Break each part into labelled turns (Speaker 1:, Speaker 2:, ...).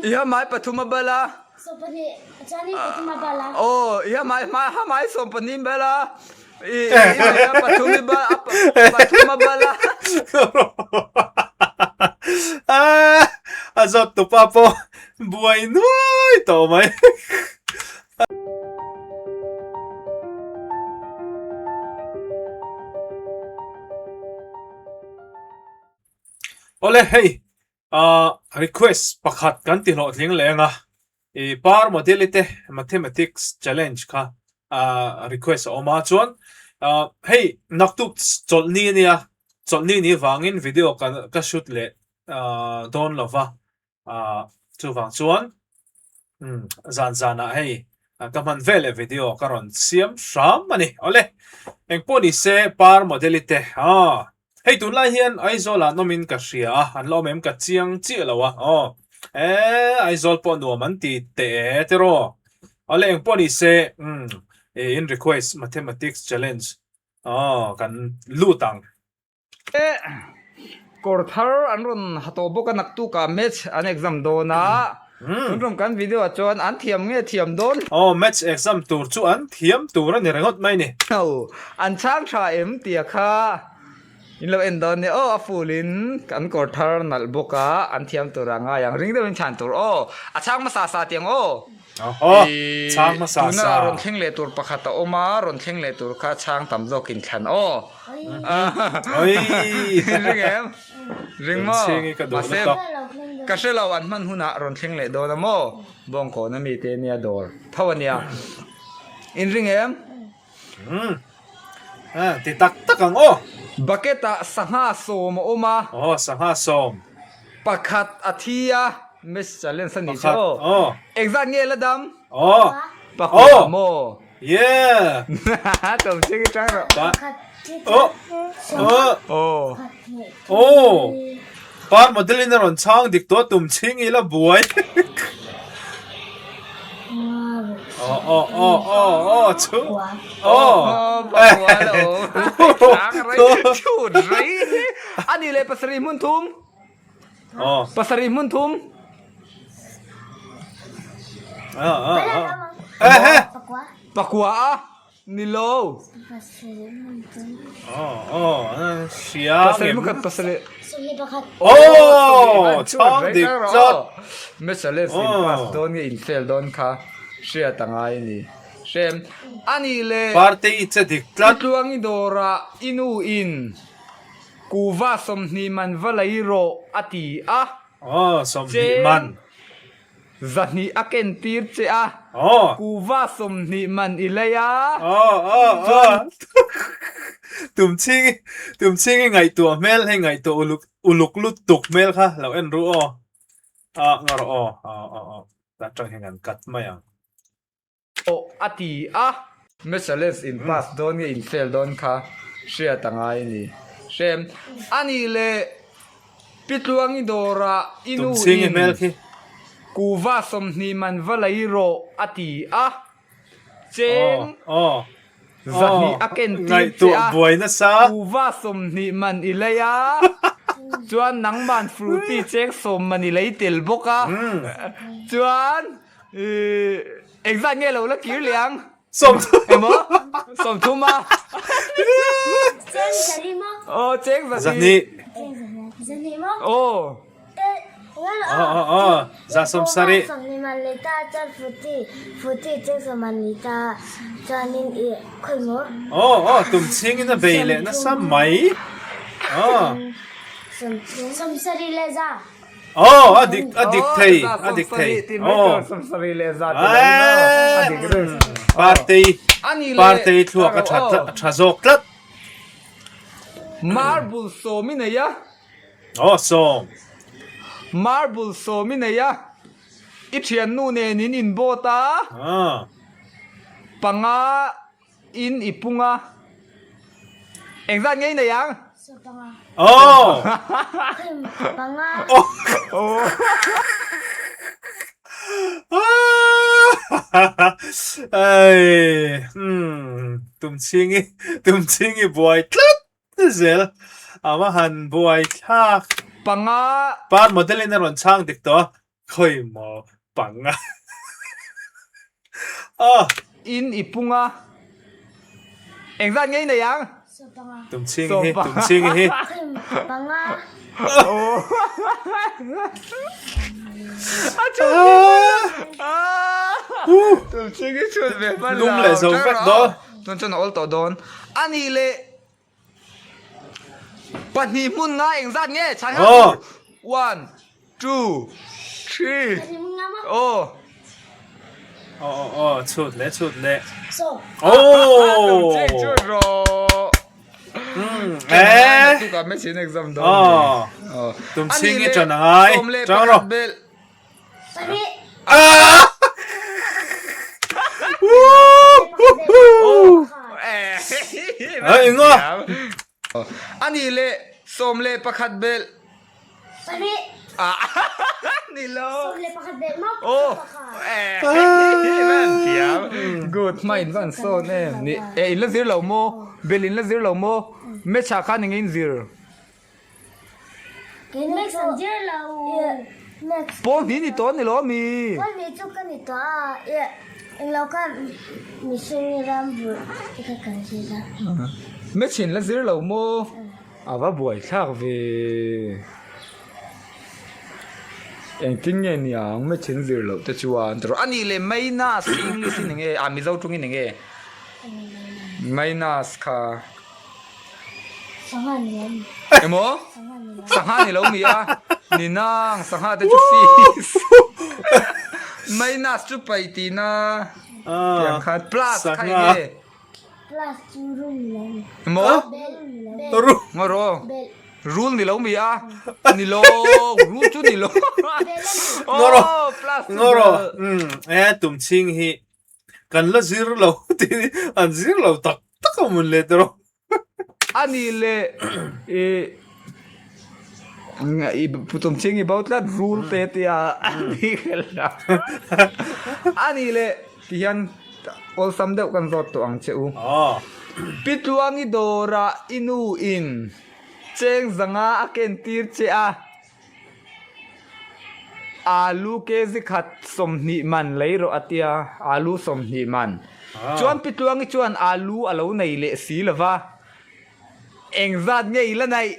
Speaker 1: I ha mai pathum a bal a. Aw i ha mai ha mai sawmpahnih bal a. I i ha pathum i bal a pathum a bal a.
Speaker 2: A zawt tupa pawh buai nuai tawh mai. Awle hei request pakhat kan ti hlawhtling leh anga i par model te mathematics challenge kha request a awm a chuan hei naktuk chawlhni ania chawlhni ni vangin video ka shoot leh dawn lova Ah chuvang chuan umm zan zanah hei ka hman vel leh video ka rawn siam hram a ni. Awle engpawh ni se par model i te ah hei tunlai hian Aizawl ah an awmin ka hria a an la awm em ka chiang chiah lo a aw e Aizawl pawh nuam an ti teh e tiraw. Awle engpawh ni se umm in request mathematics challenge aw kan lut ang.
Speaker 1: Kawr thar an rawn ha tawh bawk a naktuk ah maths an exam dawn a tun rawng kan video ah chuan an thiam nge thiam dawn.
Speaker 2: Aw maths exam tur chu an thiam tur a ni ringawt mai ni.
Speaker 1: Aw an chhang tha em tia kha in lo en dawn nia aw a full in an kawr thar nalh bawk a an thiam tur a ngai ang ring deuh in chhan tur aw a chhang hmasa sa tiang aw.
Speaker 2: Aw chhang hmasa sa.
Speaker 1: Tuna rawn thleng leh tur pakhat a awm a rawn thleng leh tur kha chhang tam zawk in thlan aw.
Speaker 2: Oi!
Speaker 1: Ring em? Ring maw?
Speaker 2: Chhingi ka duh
Speaker 1: Mahse,
Speaker 2: lutuk.
Speaker 1: ka hre lo an hman hunah rawn thleng leh dawn a maw? Bawngkawn ami te nia dawr tho a nia. In ring em?
Speaker 2: Umm. Ah, ti tak tak ang aw.
Speaker 1: Bucket ah sangha sawm a awm a.
Speaker 2: Aw, sangha sawm.
Speaker 1: Pakhat a thi a. Miss challenge a nih chu
Speaker 2: Pakhat,
Speaker 1: aw.
Speaker 2: aw.
Speaker 1: Engzat nge la dam?
Speaker 2: Aw.
Speaker 1: Pakua
Speaker 2: Aw.
Speaker 1: maw?
Speaker 2: Yeah!
Speaker 1: Tum ching i tang rawh.
Speaker 2: Pa Oh! Oh!
Speaker 1: Oh!
Speaker 2: Oh! Par model in a rawn chhang dik tawh tum ching ila buai. Oh oh oh oh oh chu. Oh!
Speaker 1: Pakua lo. Chang rei chut rei. Ani leh pasarih hmun thum.
Speaker 2: Oh.
Speaker 1: Pasarih hmun thum.
Speaker 2: Ah ah ah. Eh eh.
Speaker 1: Pakua a ni lo.
Speaker 2: Oh oh hria
Speaker 1: Pasarih hmun khat pasarih.
Speaker 2: Oh chhang dik tlat.
Speaker 1: Messales in pass dawn nge in fail dawn kha hriat a ngai a ni. Hrem ani le.
Speaker 2: Parte i che dik tlat.
Speaker 1: I tluangi dawrah i nu in. Kuva 20 man va lei rawh a ti a.
Speaker 2: Aw, 20 man.
Speaker 1: Cheng 200 a ken tir che a.
Speaker 2: Aw.
Speaker 1: Kuva 20 man i lei a.
Speaker 2: Aw, aw, aw. Tumchhingi, Tumchhingi ngaihtuah hmel hei ngaihtuah uluk, uluk lutuk hmel kha lo en ru aw. A, nga rawh aw, aw, aw, aw. Tah tang hian kan cut mai ang.
Speaker 1: Aw a ti a. Messales in pass dawn nge in fail dawn kha hriat a ngai a ni. Hrem a nih leh Pi Tluangi dawrah i nu in kuva 20 man va lei rawh a ti a. Cheng 200 a ken tir che a, kuva 20 man i lei a, chuan nangman fruity cheng 10 man i lei tel bawk a, chuan Engzat nge lo la kir leh ang?
Speaker 2: 30.
Speaker 1: Emaw? 30 a.
Speaker 3: Cheng zahnih maw?
Speaker 1: Aw, cheng zahnih.
Speaker 2: Zahnih.
Speaker 3: Cheng zahnih. Zahnih maw?
Speaker 1: Aw.
Speaker 2: Aw, aw, aw. Za 70.
Speaker 3: 20 man lei ta chuan futi, futi cheng 10 man lei ta chuanin i khawi maw?
Speaker 2: Aw, aw, tum chhingin a bei leh nasa mai. Aw.
Speaker 3: 30. 70 leh za.
Speaker 2: Aw, a dik, a dik thei, a dik thei. Aw. Partei, partei thluak a tha tlat, a tha zawk tlat.
Speaker 1: Marble sawm i nei a.
Speaker 2: Aw, sawm.
Speaker 1: Marble sawm i nei a. I thiannu nen in inbawt a. Panga In i pung a. Engzat nge i nei ang?
Speaker 3: Panga.
Speaker 2: Oh!
Speaker 3: Panga.
Speaker 1: Oh!
Speaker 2: Ai, hmm, tumchhingi, tumchhingi buai tlat zel. A va han buai thlak.
Speaker 1: Panga.
Speaker 2: Par model in a rawn chhang dik tawh a. Khawi maw panga a.
Speaker 1: In i pung a. Engzat nge i nei ang?
Speaker 2: Tumchhing hi, tumchhing hi.
Speaker 3: Panga.
Speaker 1: Tumchhing hi chhut ve hman lo.
Speaker 2: Lum leh zo vek dawn.
Speaker 1: Chuan chuan a awl tawh dawn. Anih leh Pahnih hmun nga engzat nge? Chhan kha tur. One, two, three. Aw.
Speaker 2: Aw aw aw chhut leh chhut leh.
Speaker 3: So.
Speaker 2: Oh.
Speaker 1: Chhut chhut rawh.
Speaker 2: Hmm. Eh.
Speaker 1: Tu ka machine exam dawn.
Speaker 2: Aw. Tum ching i tran angai. Tang rawh.
Speaker 3: Pahnih.
Speaker 2: Ah! Ai nga.
Speaker 1: Ani le 11 bel.
Speaker 3: Pahnih.
Speaker 1: Ah, ni lo.
Speaker 3: 11 bel mo.
Speaker 1: Oh. Eh. Van thiam. Good ma in van sawn em. Ni e in la zir lo mo. Bel in la zir lo mo. Mecha khan eng in zir.
Speaker 3: Next an zir lo. Next.
Speaker 1: Pawl hnih ni tawh ni lo mi.
Speaker 3: Pawl hnih chu ka ni tawh a, eh englo kha mihring ram vulh te kha kan zir a.
Speaker 1: Machine la zir lo maw? A va buai thlak ve. Engtin nge niang machine zir loh te chuan tawrh a nih leh minus English in enge a Mizo tawngin enge minus kha.
Speaker 3: Sangha ni lo mi.
Speaker 1: Emaw? Sangha ni lo mi a. Ni nang sangha te chu fish. Minus chu pai tihna tiang khan plus kha eng nge?
Speaker 3: Plus chu rul ni lo mi.
Speaker 1: Emaw?
Speaker 2: Rul.
Speaker 1: Ngaw rawh. Rul ni lo mi a. Ni lo rul chu ni lo.
Speaker 2: Ngaw rawh.
Speaker 1: Plus chu
Speaker 2: Ngaw rawh. E tum chhing hi Kan la zir lo ti an zir lo tak tak a mun leh tawh.
Speaker 1: Ani leh i i putum ching i bo tlat rul te tia ani hrel lo. Ani leh ti hian awlsam deuh kan zawt tawh ang che u. Pi Tluangi dawrah i nu in cheng zanga a ken tir che a. Alu kg khat 20 man lei rawh a tia, alu 20 man. Chuan Pi Tluangi chuan alu a lo nei leh si lo va, engzat nge i la naih?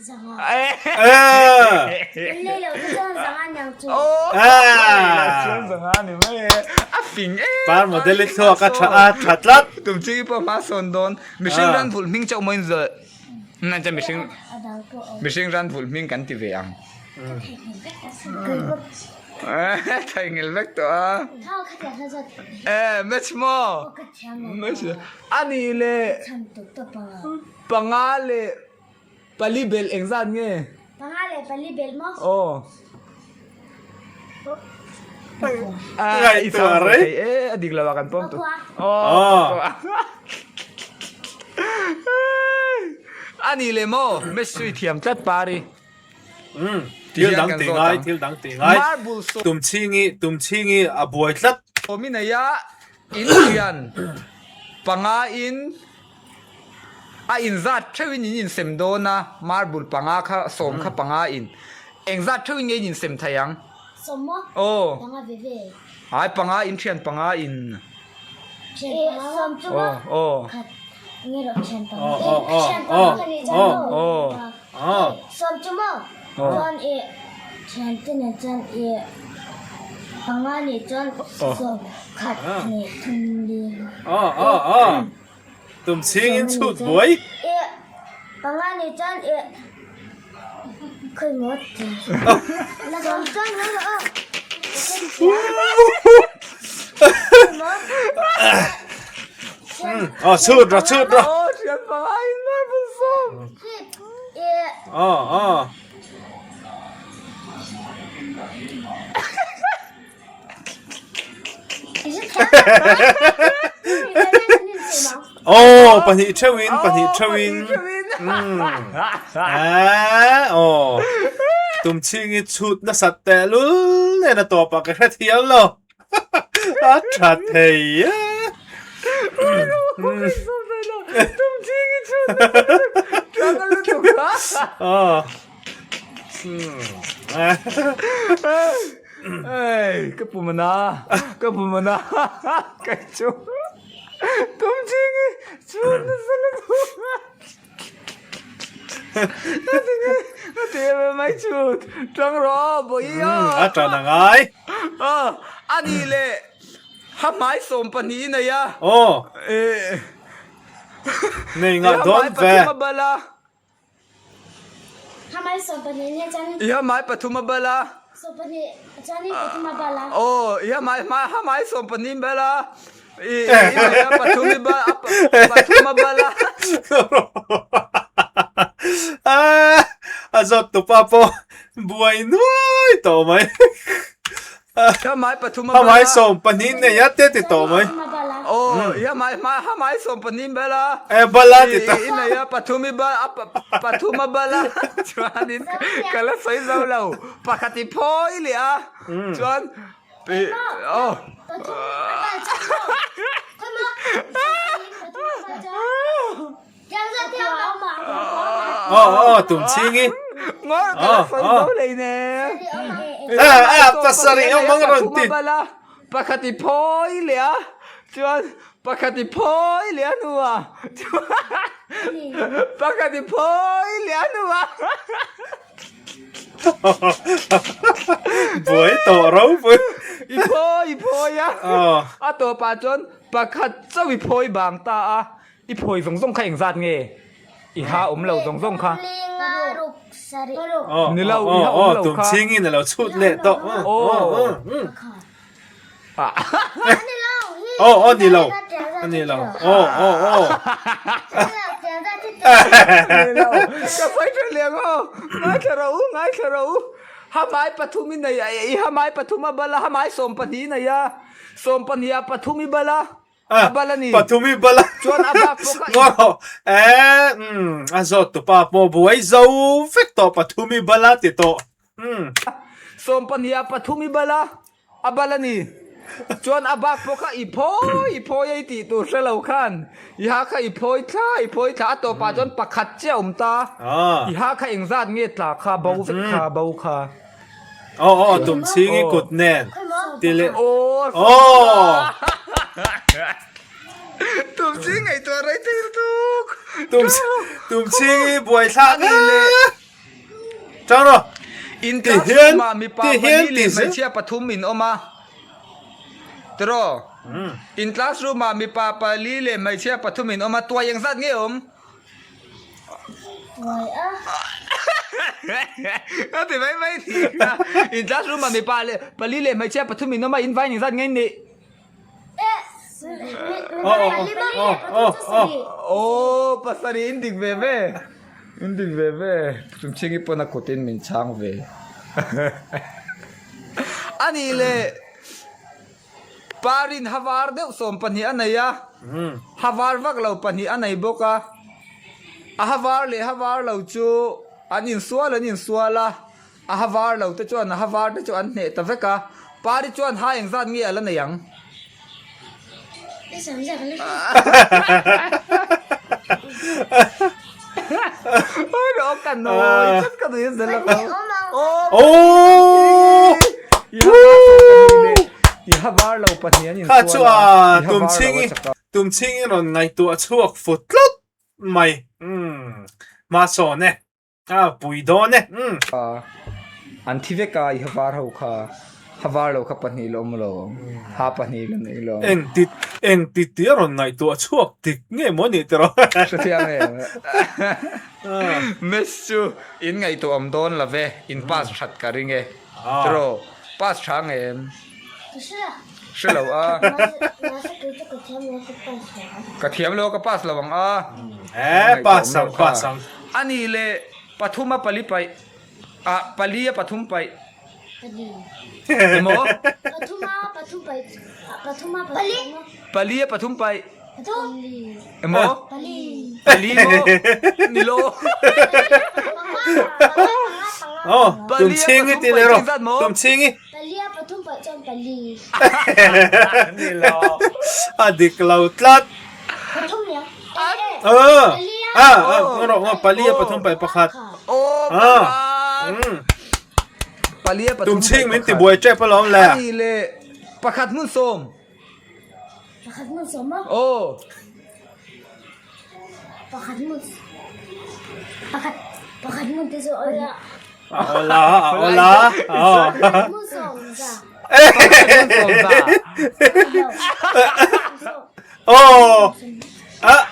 Speaker 3: Zanga.
Speaker 2: Eh!
Speaker 3: Lei lo te chuan zanga niang chu.
Speaker 1: Aw, lei lo chuan zanga ni mai e. A fing em.
Speaker 2: Par model i thluak a tha a tha tlat.
Speaker 1: Tum chi pawh hma sawn dawn. Mihring ran vulh hming chauh maw in zawlh. Nan chuan mihring mihring ran vulh hming kan ti ve ang. Theihnghilh vek tawh a. Eh match maw? Match ani le panga leh pali belh engzat nge?
Speaker 3: Panga leh pali belh maw?
Speaker 1: Aw. Ah, i chang thei e a dik lo a kan pawm tu. Aw. Ani le maw Messi thiam tlat pari.
Speaker 2: Um thil dang ti ngai thil dang ti ngai tum chhingi tum chhingi a buai tlat.
Speaker 1: Awmi nei a in thian panga in a inzat theuhin in insem dawn a marble panga kha sawm kha panga in engzat theuhin nge in insem thei ang?
Speaker 3: Sawm maw?
Speaker 1: Aw.
Speaker 3: Panga ve ve.
Speaker 1: Ai panga in thian panga in.
Speaker 3: Sawm chu maw?
Speaker 1: Aw.
Speaker 3: Khat nge rawh thian panga.
Speaker 2: Aw aw aw
Speaker 3: Thian panga ka nih chuan maw?
Speaker 1: Aw.
Speaker 2: Aw.
Speaker 3: Sawm chu maw?
Speaker 1: Aw.
Speaker 3: Chuan i thian te nen chuan i panga nih chuan sawm khat hnih thum li.
Speaker 2: Aw aw aw. Tum chhing in chhut buai.
Speaker 3: I panga nih chuan i khawi maw ti. Sawm chuan maw rawh aw.
Speaker 2: Aw chhut rawh chhut rawh.
Speaker 1: Aw thian panga in marble sawm.
Speaker 2: Aw aw. Aw pahnih theuhin pahnih theuhin eh aw tum chhing i chhut nasat teh lul nen a tawpah ka hre thiam lo a tha thei e
Speaker 1: tum chhing i chhut nasat aw. Ei, ka pum a na, ka pum a na, kai chu tum ching i chhun nasa lutuk a ti nge a ti em em mai chhut tang rawh aw bawihi aw
Speaker 2: A tan a ngai.
Speaker 1: Aw, a nih leh ha hmai 12 i nei a.
Speaker 2: Aw. Nei ngah dawn ve.
Speaker 1: I ha hmai pathum a bal a.
Speaker 3: Hamai 12 nia chuan
Speaker 1: I hamai pathum a bal a.
Speaker 3: 12 chuan in pathum a bal a.
Speaker 1: Aw, i hamai hmai hamai 12 in bal a. I i nei a pathum i bal a pathum a bal a.
Speaker 2: A zawt tupa pawh buai nuai tawh mai.
Speaker 1: Hamai pathum a bal a.
Speaker 2: Hamai 12 nei a te ti tawh mai.
Speaker 1: Aw, i hamai hma hamai 12 in bal a.
Speaker 2: E bal a ti ta.
Speaker 1: I nei a pathum i bal a pathum a bal a. Chuanin ka la sawi zo lo. Pakhat i phawi leh a. Chuan aw.
Speaker 3: Pathum a bal chuan maw? Khawi maw? Pathum a bal chuan.
Speaker 2: Aw aw tum ching i.
Speaker 1: Ngawr ka la sawi zo lei ne.
Speaker 2: Ah pasarih awm ang rawn ti.
Speaker 1: Pakhat i phawi leh a chuan pakhat i phawi leh a hnuah pakhat i phawi leh a hnuah.
Speaker 2: Buai tawh ropui.
Speaker 1: I phawi i phawi a a tawpah chuan pakhat chauh i phawi bang ta a. I phawi zawng zawng kha engzat nge? I ha awm lo zawng zawng kha. Ni lo, i ha awm lo kha.
Speaker 2: Tum chingin a lo chhut leh tawh. Aw, aw, ni lo. A ni lo. Aw, aw, aw.
Speaker 1: Ni lo. Ka sawi tha liang aw. Ngaithla rawh u, ngaithla rawh u. Hamai pathum i nei a, i hamai pathum a bal a, hamai 12 i nei a, 12 ah pathum i bal a. A bal a ni.
Speaker 2: Pathum i bal a.
Speaker 1: Chuan a bak pawh kha i.
Speaker 2: Ngaw rawh. Eh, umm, a zawt tupa pawh buai zo vek tawh pathum i bal a ti tawh. Umm.
Speaker 1: 12 ah pathum i bal a, a bal a ni. Chuan a bak pawh kha i phawi i phawi a i tih tur hre lo khan i ha kha i phawi thla i phawi thla a tawpah chuan pakhat chiah a awm ta. I ha kha engzat nge tla kha bo vek kha bo kha.
Speaker 2: Aw aw tum chhing i kut nen ti leh
Speaker 1: aw
Speaker 2: aw
Speaker 1: tum chhing ngaihtuah rei thei lutuk
Speaker 2: tum tum chhing i buai thlak e chang rawh
Speaker 1: in classroom ah mipa pahnih leh hmeichhia pathum in awm a tiraw in classroom ah mipa pali leh hmeichhia pathum in awm a tuai engzat nge awm A ti mai mai ni kha. In classroom ah mipa leh pali leh hmeichhia pathum in awm a, in vai ning zat ngei ni. Aw pasarih in dik ve ve. In dik ve ve. Chungchhingi pawn a kut in min chhang ve. A nih leh. Parin ha var deuh 12 a nei a, ha var vak lo pahnih a nei bawk a. A ha var leh ha var lo chu an insual an insual a, a ha var lo te chuan a ha var te chu an hneh ta vek a. Pari chuan ha engzat nge a la nei ang? Ka nawi tlat ka nui zel ang.
Speaker 2: Aww!
Speaker 1: I ha var lo pahnih an
Speaker 2: Kha chu
Speaker 1: insual a,
Speaker 2: a
Speaker 1: i ha
Speaker 2: tum
Speaker 1: var lo a
Speaker 2: chhingi
Speaker 1: chak a.
Speaker 2: tum chhingi rawn ngaihtuah chhuak fut tlat mai. Umm hmasawn e. A pui dawn e. Umm.
Speaker 1: An thi vek a i ha var ho kha. Ha var lo kha pahnih la awm lo. Ha pahnih la nei lo.
Speaker 2: Eng ti eng ti ti a rawn ngaihtuah chhuak dik nge maw nih tiraw.
Speaker 1: Hrethiam em. Miss chu in ngaihtuah awm dawn lo ve, in pass that ka ring e. Tiraw pass tha nge em? Hre lo a. Ka thiam lo ka pass lo ang a.
Speaker 2: Eh pass ang pass ang.
Speaker 1: Ani leh pathum a pali paih ah pali a pathum paih. Emaw? Pali a pathum paih. Emaw? Pali maw? Ni lo.
Speaker 2: Oh,
Speaker 1: Pali a
Speaker 2: tumchhingi
Speaker 1: pathum
Speaker 2: ti
Speaker 1: paih
Speaker 2: leh rawh.
Speaker 1: chu zat maw?
Speaker 2: Tumchhingi.
Speaker 1: Ni lo.
Speaker 2: A dik lo tlat. Ah, ah, ah, rawh, pali a pathum paih pakhat.
Speaker 1: Oh,
Speaker 2: Ah.
Speaker 1: pakhat.
Speaker 2: Mm.
Speaker 1: Palia pathum
Speaker 2: Tum chhing min ti buai tep alawm le.
Speaker 1: Ani le pakhat hmun sawm.
Speaker 3: Pakhat hmun sawm a?
Speaker 1: Aw.
Speaker 3: Pakhat hmun pakhat pakhat hmun te chu awla.
Speaker 2: Awla awla.
Speaker 3: Pakhat hmun sawm za.
Speaker 1: Pakhat hmun sawm za.
Speaker 2: Aw. Ah.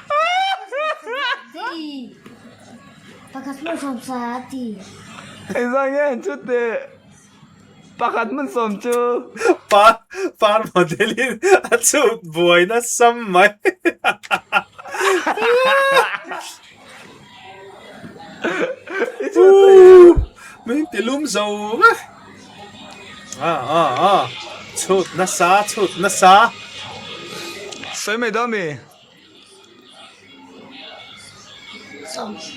Speaker 3: Pakhat hmun sawm sa a ti.
Speaker 1: Engzah nge an chhut teh? Pakhat hmun sawm chu.
Speaker 2: Pa par model in a chhut buai nasa mai.
Speaker 1: I chhut thei em?
Speaker 2: Min ti lum zo vek. Ah ah ah. Chhut nasa chhut nasa.
Speaker 1: Sawi mai dawn mi?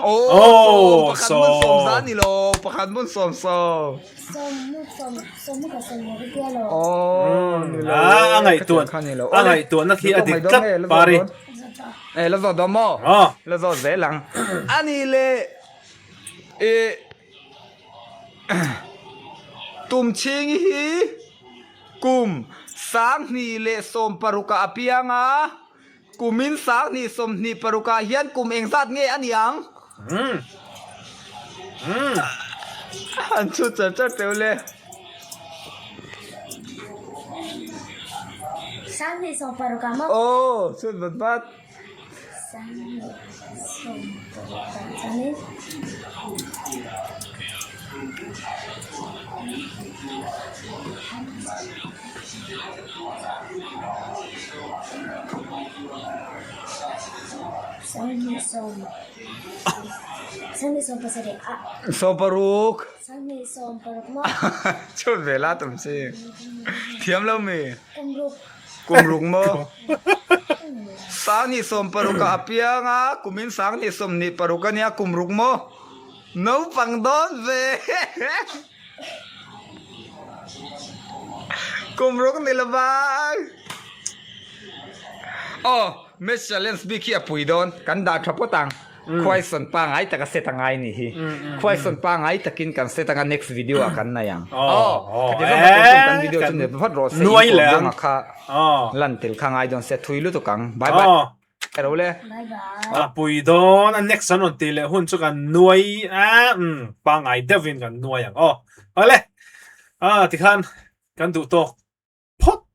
Speaker 1: Oh, pakhat hmun sawm za ni lo, pakhat hmun sawm sawm. Oh, ni lo.
Speaker 2: Ah, a ngaihtuah a ngaihtuahna khi a dik tlat pari.
Speaker 1: Eh, la zawt dawn maw? La zawt zel ang. Ani le eh Tumchhingi hi kum 2016 ah a piang a. Kumin 2026 ah hian kum engzat nge a ni ang? An chhut char char teuh le.
Speaker 3: 2016 ah maw?
Speaker 1: Aw, chhut vat vat.
Speaker 3: 2016 ah chuanin.
Speaker 1: 60. Chhut ve la tum chi. Thiam lo mi? Kum ruk maw? 2016 ah a piang a, kumin 2026 a nia kum ruk maw? Naupang dawn ve. Kum ruk ni lo vang. Aw, Match Challenge bik hi a pui dawn. Kan dah tha phawt ang. Khuaisawn pangai taka set a ngai ni hi. Khuaisawn pangai takin kan set anga next video ah kan nei ang. Aw, khati zawng a tun tum kan video chu ni vat rawh se. Inpawh zawnga kha lan tel kha ngai dawn se thui lutuk ang. Bye bye. Ero le.
Speaker 3: Bye bye.
Speaker 2: A pui dawn a next an rawn tih leh hun chu kan nuai a umm pangai deuh in kan nuai ang aw. Awle a tikhan kan duh tawk phawt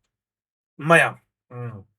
Speaker 2: mai ang. Umm.